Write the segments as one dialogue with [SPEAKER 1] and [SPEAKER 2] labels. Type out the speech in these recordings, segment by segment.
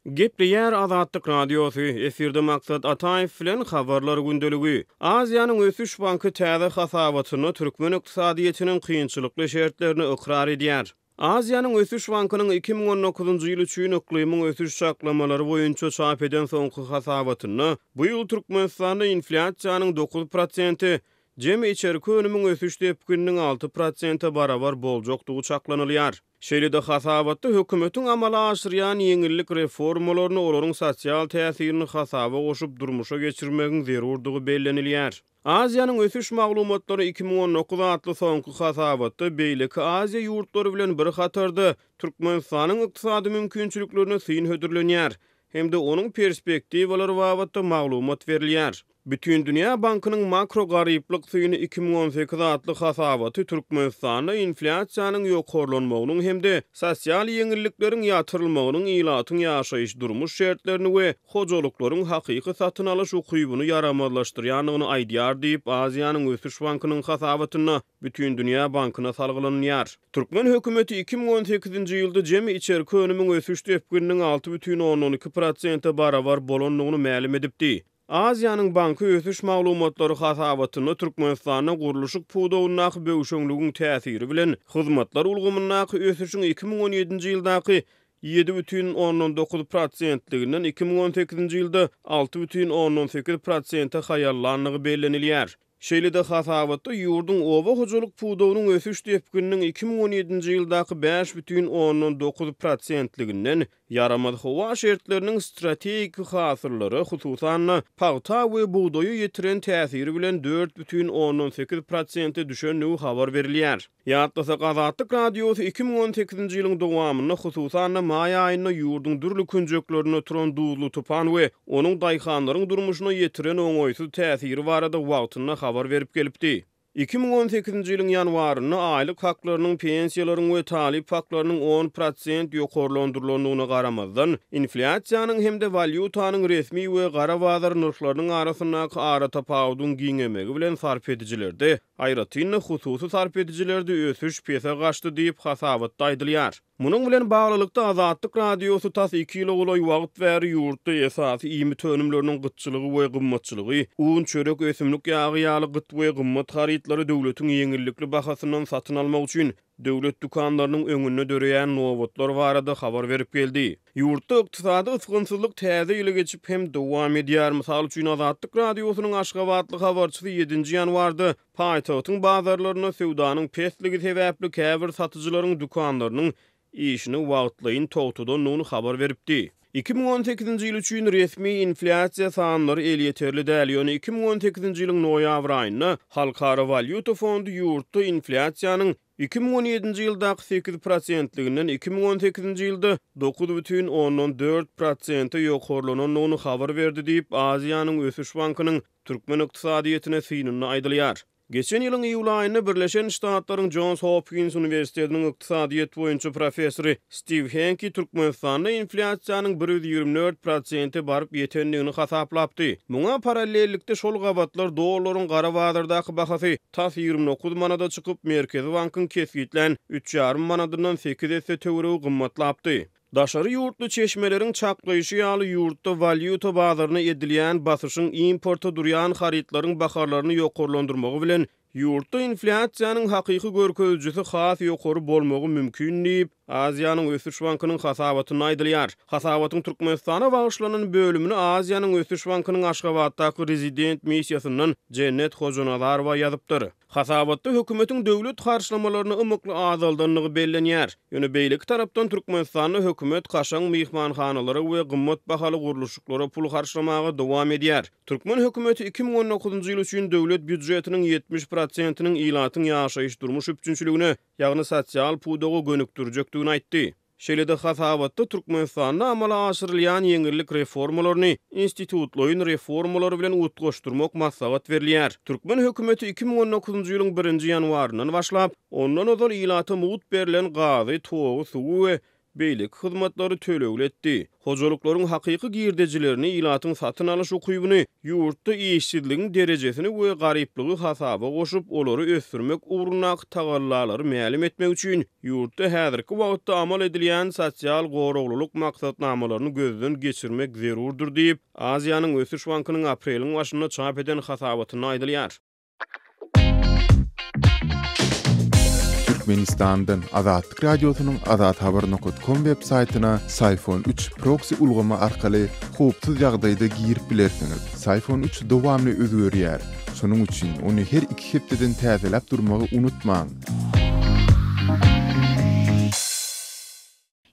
[SPEAKER 1] Gepleýär Azatlyk Radiosy, efirde Maksat Ataýew bilen Habarlar gündeligi. Aziýanyň Ösüş banky täze hasabatynda türkmen ykdysadyýetiniň kynçylykly şertlerini ykrar edýär. Aziýanyň Ösüş bankynyň 2019-njy ýyl üçin yklymyň ösüş çaklamalary boýunça çap eden soňky hasabatynda bu ýyl Türkmenistanda inflýasiýanyň 9 prosente, jemi içerki önümiň ösüş depgininiň 6 prosente barabar boljakdygy çaklanylýar. Şeýle-de hasabatda hökümetiň amala aşyrýan ýeňillik reformalaryny olaryň sosial täsirini hasaba goşup durmuşa geçirmegiň zerurdygy bellenilýär. Aziýanyň ösüş maglumatlary 2019 atly soňky hasabatda beýleki Aziýa ýurtlary bilen bir hatarda Türkmenistanyň ykdysady mümkinçiliklerine syn hödürlenýär hem-de onuň perspektiwalary babatda maglumat berilýär. Bütindünýä bankynyň Makro garyplyk syny 2018 atly hasabaty Türkmenistanda inflýasiýanyň ýokarlanmagynyň hem-de sosial ýeňillikleriň ýatyrylmagynyň ilatyň ýaşaýyş-durmuş şertlerini we hojalyklaryň hakyky satyn alyş ukybyny ýaramazlaşdyrýandygyny aýdýar diýip, Aziýanyň ösüş bankynyň hasabatynda Bütindünýä bankyna salgylanylýar. Türkmen hökümeti 2018-nji ýylda jemi içerki önümiň ösüş depgininiň 6,2 prosente barabar bolandygyny mälim edipdi. Aziýanyň banky ösüş maglumatlary hasabatynda Türkmenistanda gurluşyk pudagyndaky böwşeňligiň täsiri bilen hyzmatlar ulgamyndaky ösüşiň 2017-nji ýyldaky 7,9 prosentliginden 2018-nji ýylda 6,8 prosente haýallandygy bellenilýär. Şeýle-de hasabatda ýurduň oba hojalyk pudagynyň ösüş depgininiň 2017-nji ýyldaky 5,9 prosentliginden ýaramaz howa şertleriniň strategik hasyllara, hususan-da, pagta we bugdaýa ýetiren täsiri bilen 4,8 prosente düşendigi habar berilýär. Ýatlasak, Azatlyk Radiosy 2018-nji ýylyň dowamynda, hususan-da, maý aýynda ýurduň dürli künjeklerinde turan duzly tupan we onuň daýhanlaryň durmuşyna ýetiren oňaýsyz täsiri barada wagtynda habar berip gelipdi. 2018-nji ýylyň ýanwarynda aýlyk haklarynyň, pensiýalaryň we talyp haklarynyň on prosent ýokarlandyrylandygyna garamazdan, inflýasiýanyň hem-de walýutanyň resmi we gara bazar nyrhlarynyň arasyndaky aratapawudyň giňemegi bilen sarp edijilerde Aýratyn-da, hususy sarp edijilerde ösüş pese gaçdy diýip, hasabatda aýdylýar. Munuň bilen baglylykda, Azatlyk Radiosy tas iki ýyla golaý wagt bäri ýurtda esasy iýmit önümleriniň gytçylygy we gymmatçylygy, un, çörek, ösümlik ýagy ýaly gyt we gymmat harytlary döwletiň ýeňillikli bahasyndan satyn almak üçin döwlet dükanlarynyň öňünde döreýän nobatlar barada habar berip geldi. Ýurtda ykdysady ysgynsyzlyk täze ýyly geçip hem dowam edýär. Mysal üçin, Azatlyk Radiosynyň aşgabatly habarçysy ýedinji ýanwarda paýtagtyň bazarlarynda söwdanyň pesligi sebäpli käbir satyjylaryň dükanlarynyň işini wagtlaýyn togtadandygyny habar beripdi. 2018-nji ýyl üçin resmi inflýasiýa sanlary elýeterli däl, ýöne 2018-nji ýylyň noýabr aýynda Halkara walýuta fondy ýurtda inflýasiýanyň 2017-nji ýyldaky sekiz prosentliginden 2018-nji ýylda 9,4 prosente ýokarlanandygyny habar berdi diýip, Aziýanyň ösüş bankynyň türkmen ykdysadyýetine synynda aýdylýar. Geçen ýylyň iýul aýynda Birleşen Ştatlaryň Jons Hopkins uniwersitetiniň ykdysadyýet boýunça professory Stiw Henki Türkmenistanda inflýasiýanyň 124 prosente baryp ýetendigini hasaplapdy. Muňa parallellikde şol gabatlar dollaryň gara bazardaky bahasy tas 29 manada çykyp, Merkezi bankyň kesgitlän üç ýarym manadyndan sekiz esse töweregi gymmatlapdy. Daşary ýurtly çeşmeleriň çaklaýşy ýaly, ýurtda walýuta bazaryna edilýän basyşyň importa durýan harytlaryň bahalaryny ýokarlandyrmagy bilen, ýurtda inflýasiýanyň hakyky görkezijisi has ýokary bolmagy mümkin diýip, Aziýanyň ösüş bankynyň hasabatynda aýdylýar. Hasabatyň Türkmenistana bagyşlanan bölümini Aziýanyň ösüş bankynyň Aşgabatdaky rezident missiýasyndan Jennet Hojanazarowa ýazypdyr. Hasabatda hökümetiň döwlet harçlamalaryny ymykly azaldandygy bellenýär. Ýöne beýleki tarapdan Türkmenistanda hökümet kaşaň myhmanhanalara we gymmat bahaly gurluşyklara pul harçlamaga dowam edýär. Türkmen hökümeti 2019-njy ýyl üçin döwlet býujetiniň 70 prosentiniň ilatyň ýaşaýyş-durmuş üpjünçiligine, ýagny sosial pudaga gönükdirjekdigini aýtdy. Şeýle-de hasabatda Türkmenistanda amala aşyrylýan ýeňillik reformalaryny institutlaýyn reformalar bilen utgaşdyrmak maslahat berilýär. Türkmen hökümeti 2019-njy ýylyň birinji ýanwaryndan başlap, ondan ozal ilata mugt berlen gazy, togy, suwy we beýleki hyzmatlary tölegli etdi. Hojalyklaryň hakyky girdejilerini, ilatyň satyn alyş ukybyny, ýurtda işsizligiň derejesini we garyplygy hasaba goşup, olary ösdürmek ugrundaky tagallalary mälim etmek üçin ýurtda häzirki wagtda amal edilýän sosial goraglylyk maksatnamalaryny gözden geçirmek zerurdyr diýip, Aziýanyň ösüş bankynyň apreliň başynda çap eden hasabatynda aýdylýar.
[SPEAKER 2] Türkmenistandan Azatlyk Radiosynyň azathabar nokat kom web saýtyna Syfon üç proksi ulgamy arkaly howpsuz ýagdaýda girip bilersiňiz. Syfon üç dowamly özgerýär. Şonuň üçin ony her iki hepdeden täzeläp durmagy unutmaň.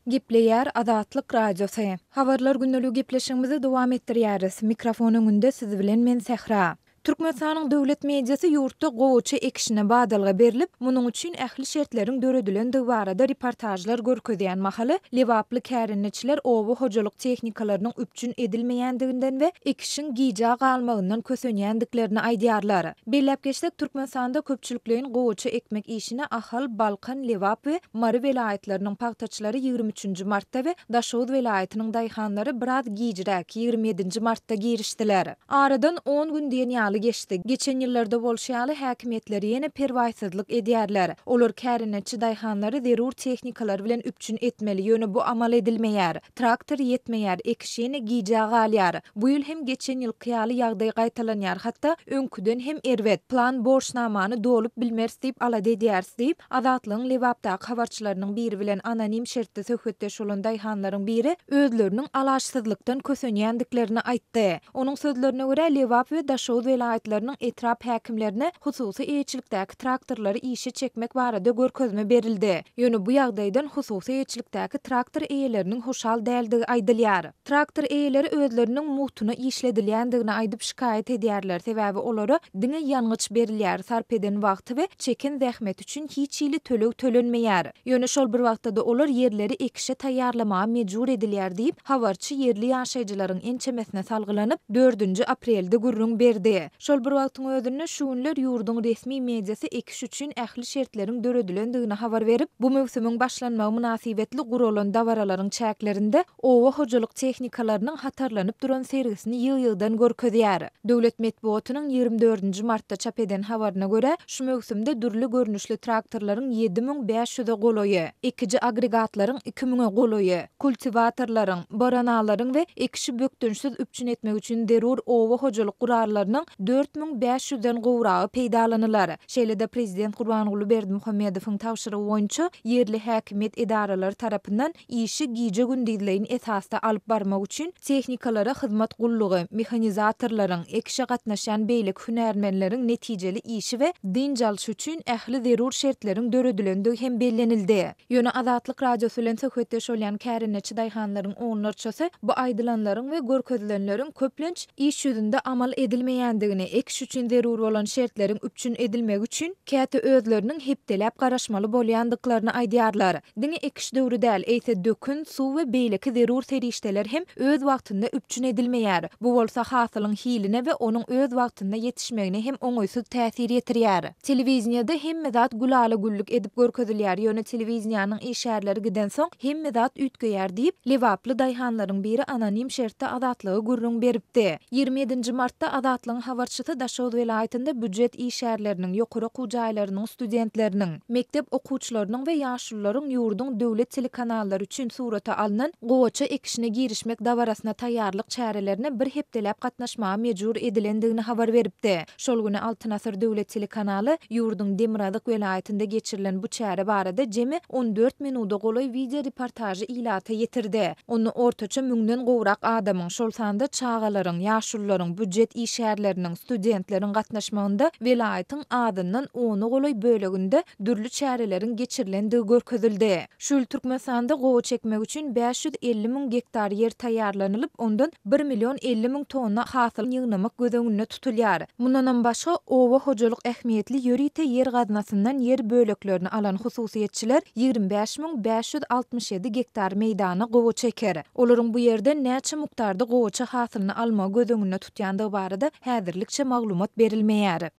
[SPEAKER 3] Gepleýär Azatlyk Radiosy. Habarlar gündeligi gepleşigimizi dowam etdirýäris. Mikrofon öňünde siz bilen men Sähra. Türkmenistanyň döwlet mediasy ýurtda gowaça ekişine badalga berlip, munuň üçin ähli şertleriň döredilendigi barada reportažlar görkezýän mahaly, lebaply kärendeçiler oba hojalyk tehnikalarynyň üpjün edilmeýändiginden we ekişiň gijä galmagyndan kösenýändiklerini aýdýarlar. Belläp geçsek, Türkmenistanda köpçülikleýin gowaça ekmek işine Ahal, Balkan, Lebap we Mary welaýatlarynyň pagtaçylary 23 üçünji martda we Daşoguz welaýatynyň daýhanlary biraz gijräk, 27 nji martda girişdiler. Aradan on gün diýen ýaly geçdi. Geçen ýyllarda bolşy ýaly, häkimiýetler ýene perwaýsyzlyk edýärler. Olar kärendeçi daýhanlary zerur tehnikalar bilen üpjün etmeli, ýöne bu amal edilmeýär. Traktor ýetmeýär, ekiş ýene gijä galýar. Bu ýyl hem geçen ýylky ýaly ýagdaý gaýtalanýar, hatda öňküden hem erbet. Plan borçnamany dolup bilmeris diýip alada edýäris diýip, Azatlygyň Lebapdaky habarçylarynyň biri bilen anonim şertde söhbetdeş bolan daýhanlaryň biri özleriniň alaçsyzlykdan kösenýändiklerini aýtdy. Onuň sözlerine görä, Lebap we Daşoguz welaýatlarynyň etrap häkimlerine hususy eýeçilikdäki traktorlary işe çekmek barada görkezme berildi. Ýöne bu ýagdaýdan hususy eýeçilikdäki traktor eýeleriniň hoşal däldigi aýdylýar. Traktor eýeleri özleriniň mugtuna işledilýändigini aýdyp şikaýat edýärler, sebäbi olara diňe ýangyç berilýär, sarp eden wagty we çeken zähmeti üçin hiç hili töleg tölenmeýär. Ýöne şol bir wagtda-da olar ýerleri ekişe taýýarlamaga mejbur edilýär diýip, habarçy ýerli ýaşaýjylaryň ençemesine salgylanyp, dördünji aprelde gürrüň berdi. Şol bir wagtyň özünde, şu günler ýurduň resmi mediasy ekiş üçin ähli şertleriň döredilendigini habar berip, bu möwsümiň başlanmagy mynasybetli guralan dabaralaryň çäklerinde oba hojalyk tehnikalarynyň hatarlanyp duran sergisini ýygy-ýygydan görkezýär. Döwlet metbugatynyň 24 nji martda çap eden habaryna görä, şu möwsümde dürli görnüşli traktorlaryň 7500-e golaýy, ekiji agregatlaryň iki müňe golaýy, kultiwatorlaryň, boronalaryň we ekişi bökdençsiz üpjün etmek üçin zerur oba hojalyk gurallarynyň 4500-den gowragy peýdalanylar. Şeýle-de prezident Gurbanguly Berdimuhamedowyň tabşyrygy boýunça ýerli häkimiýet edaralary tarapyndan işi gije-gündizleýin esasda alyp barmak üçin tehnikalara hyzmat gullugy, mehanizatorlaryň, ekişe gatnaşýan beýleki hünärmenleriň netijeli işi we dynç alşy üçin ähli zerur şertleriň döredilendigi hem bellenildi. Ýöne Azatlyk Radiosy bilen söhbetdeş bolýan kärendeçi daýhanlaryň onlarçasy bu aýdylanlaryň we görkezilenleriň köplenç iş ýüzünde amal edilmeýändigini, ekiş üçin zerur bolan şertleriň üpjün edilmegi üçin käte özleriniň hepdeläp garaşmaly bolýandyklaryny aýdýarlar. Diňe ekiş döwri däl, eýse dökün, suw we beýleki zerur serişdeler hem öz wagtynda üpjün edilmeýär. Bu bolsa hasylyň hiline we onuň öz wagtynda ýetişmegine hem oňaýsyz täsir ýetirýär. Telewideniýede hemme zat gülala-güllük edip görkezilýär, ýöne telewideniýäniň işgärleri gidensoň hemme zat üýtgeýär diýip, lebaply daýhanlaryň biri anonim şertde Azatlyga gürrüň beripdi. 27 nji martda Azatlygyň habarçysy Daşoguz welaýatynda býujet işgärleriniň, ýokary okuw jaýlarynyň studentleriniň, mekdep okuwçylarynyň we ýaşulularyň ýurduň döwlet telekanallary üçin surata alnan gowaça ekişine girişmek dabarasyna taýýarlyk çärelerine bir hepdeläp gatnaşmaga mejbur edilendigini habar beripdi. Şol güni Altyn asyr döwlet telekanaly ýurduň demirgazyk welaýatynda geçirilen bu çäre barada jemi 14 minuda golaý wideo reportažy ilata ýetirdi. Onda ortaça müňden gowrak adamyň, şol sanda çagalaryň, ýaşulularyň, býujet işgärleriniň, studentleriň gatnaşmagynda welaýatyň azyndan ona golaý böleginde dürli çäreleriň geçirilendigi görkezildi. Şu ýyl Türkmenistanda gowaça ekmek üçin 550 müň gektar ýer taýýarlanylyp, ondan bir million 50 müň tonna hasyl ýygnamak göz öňünde tutulýar. Mundanam başga, oba hojalyk ähmiýetli ýörite ýer gaznasyndan ýer böleklerini alan hususyýetçiler 25 müň 567 gektar meýdana gowaça eker. Olaryň bu ýerden näçe mukdarda gowaça hasylyny almagy göz öňünde tutýandygy barada häzirlikçe maglumat berilmeýär.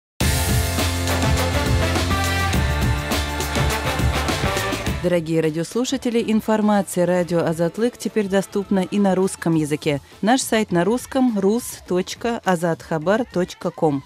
[SPEAKER 4] Дорогие радиослушатели, информация радио Азатлык теперь доступна и на русском языке. Наш сайт на русском rus.azathabar.com.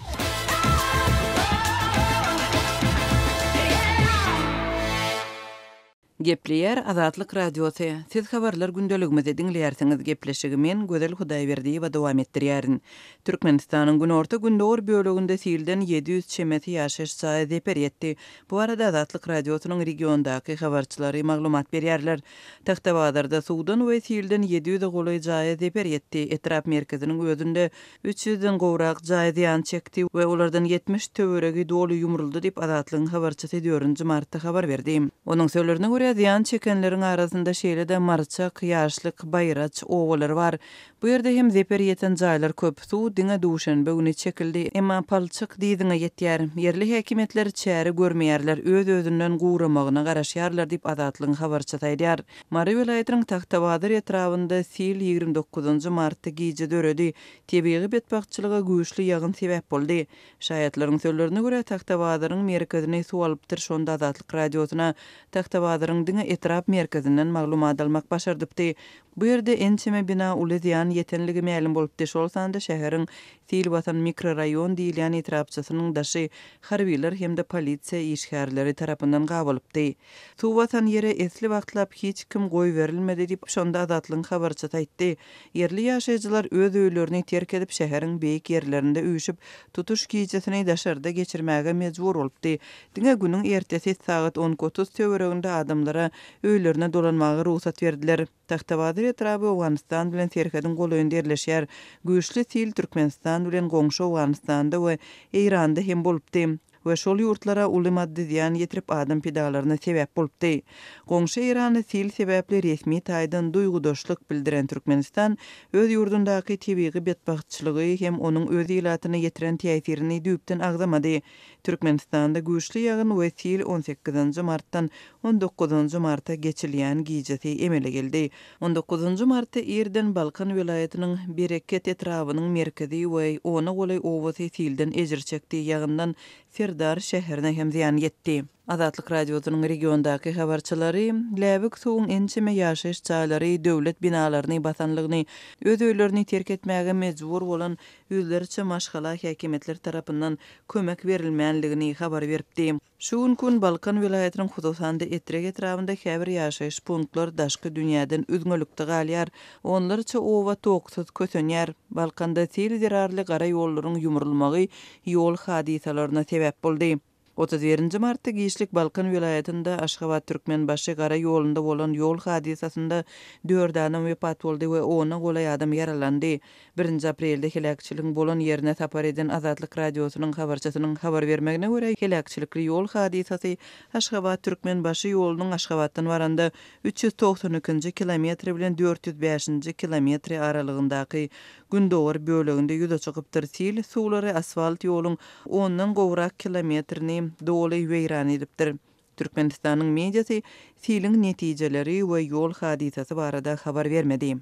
[SPEAKER 4] Gepleýär Azatlyk Radiosy, Siz habarlar gündeligimizi diňleýärsiňiz, gepleşigi men, Gözel Hudaýberdiýewa dowam etdirýärin. Türkmenistanyň günorta-gündogar böleginde silden 700 çemesi ýaşaýyş jaýa zeper ýetdi. Bu barada Azatlyk Radiosynyň regiondaky habarçylary maglumat berýärler. Tagtabazarda suwdan we silden 700-e golaý jaýa zeper ýetdi. Etrap merkeziniň özünde Üç ýüzden gowrak jaý zyýan çekdi we olardan 70 töweregi doly ýumruldy diýip, Azatlygyň habarçysy dördünji martda habar berdi. Onuň sözlerine görä, zyýan çekenleriň arasynda şeýle-de Marçak, Ýaşlyk, Baýraç obalary bar. Bu ýerde hem zeper ýeten jaýlar köp. Suw diňe duşenbe güni çekildi, emma palçyk dyzyňa ýetýär. Ýerli häkimiýetler çäre görmeýärler, öz-özünden guramagyna garaşýarlar diýip, Azatlygyň habarçysy aýdýar. Mary welaýatynyň Tagtabazar etrabynda sil 29 martda gije döredi. Tebigy betbagtçylyga güýçli ýagyn sebäp boldy. Şaýatlaryň sözlerine görä, Tagtabazaryň merkezini suw alypdyr, şonda Azatlyk Radiosyna Tagtabazaryň diňe etrap merkezinden maglumat almak başardypdy. Bu ýerde ençeme bina uly zyýan ýetenligi mälim bolupdy, şol sanda şäheriň sil basan mikroraýon diýilýän etrapçasynyň daşy harbylar hem-de polisiýa işgärleri tarapyndan gabalypdy. Suw basan ýere esli wagtlap hiç kim goýberilmedi diýip, şonda Azatlygyň habarçysy aýtdy. Ýerli ýaşaýjylar öz öýlerini terk edip, şäheriň beýik ýerlerinde üýşüp, tutuş gijesini daşarda geçirmäge mejbur bolupdy. Diňe günüň ertesi sagat on iki 30 töwereginde adamlara öýlerine dolanmaga rugsat berdiler. Tagtabazar etraby Owganystan bilen serhediň golaýynda ýerleşýär. Güýçli sil Türkmenistan bilen goňşy Owganystanda we Eýranda hem bolupdy we şol ýurtlara uly maddy zyýan ýetirip adam pidalaryna sebäp bolupdy. Goňşy Eýrana sil sebäpli resmi taýdan duýgudaşlyk bildiren Türkmenistan öz ýurdundaky tebigy betbagtçylygy hem onuň öz ilatyna ýetiren täsirini düýpden agzamady. Türkmenistanda güýçli ýagyn we sil on sekizinji martdan on dokuzynjy marta geçilýän gijesi emele geldi. On dokuzynjy martda irden Balkan welaýatynyň Bereket etrabynyň merkezi we ona golaý obasy silden ejir çekdi, ýagyndan Serdar şäherine hem zyýan ýetdi. Azatlyk Radiosynyň regiondaky habarçylary läbik suwuň ençeme ýaşaýyş jaýlary, döwlet binalaryny basanlygyny, öz öýlerini terk etmäge mejbur bolan ýüzlerçe maşgala häkimiýetler tarapyndan kömek berilmänligini habar beripdi. Şu günki gün Balkan welaýatynyň hususan-da Etrek etrabynda käbir ýaşaýyş punktlar daşky dünýäden üzňelikde galýar, onlarça oba toksuz kösenýär. Balkanda sil zerarly gara ýollaryň ýumrulmagy ýol hadysalaryna sebäp boldy. 31 nji martda giçlik Balkan welaýatynda Aşgabat-Türkmenbaşy gara ýolunda bolan ýol hadysasynda dört adam wepat boldy we ona golaý adam ýaralandy. Birinji aprelde heläkçiligiň bolan ýerine sapar eden Azatlyk Radiosynyň habarçysynyň habar bermegine görä, heläkçilikli ýol hadysasy Aşgabat-Türkmenbaşy ýolunyň Aşgabatdan baranda 392-nji kilometri bilen 405-nji kilometri aralygyndaky gündogar böleginde ýüze çykypdyr. Sil suwlary asfalt ýoluň ondan gowrak kilometrini doly weýran edipdir. Türkmenistanyň mediasy siliň netijeleri we ýol hadysasy barada habar bermedi.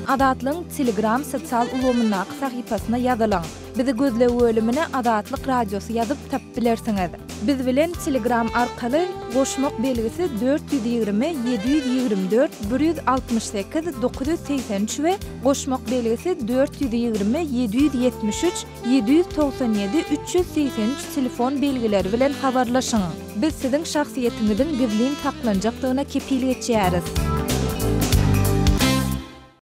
[SPEAKER 3] Azatlygyň Telegram sosial ulgamyndaky sahypasyna ýazylyň. Bizi gözleg bölümine Azatlyk Radiosy ýazyp tapyp bilersiňiz. Biz bilen Telegram arkaly goşmak belgisi 420 724 168 983 we goşmak belgisi 420 773 797 383 telefon belgileri bilen habarlaşyň. Biz siziň şahsyýetiňiziň gizlin saklanjakdygyna kepil geçýäris.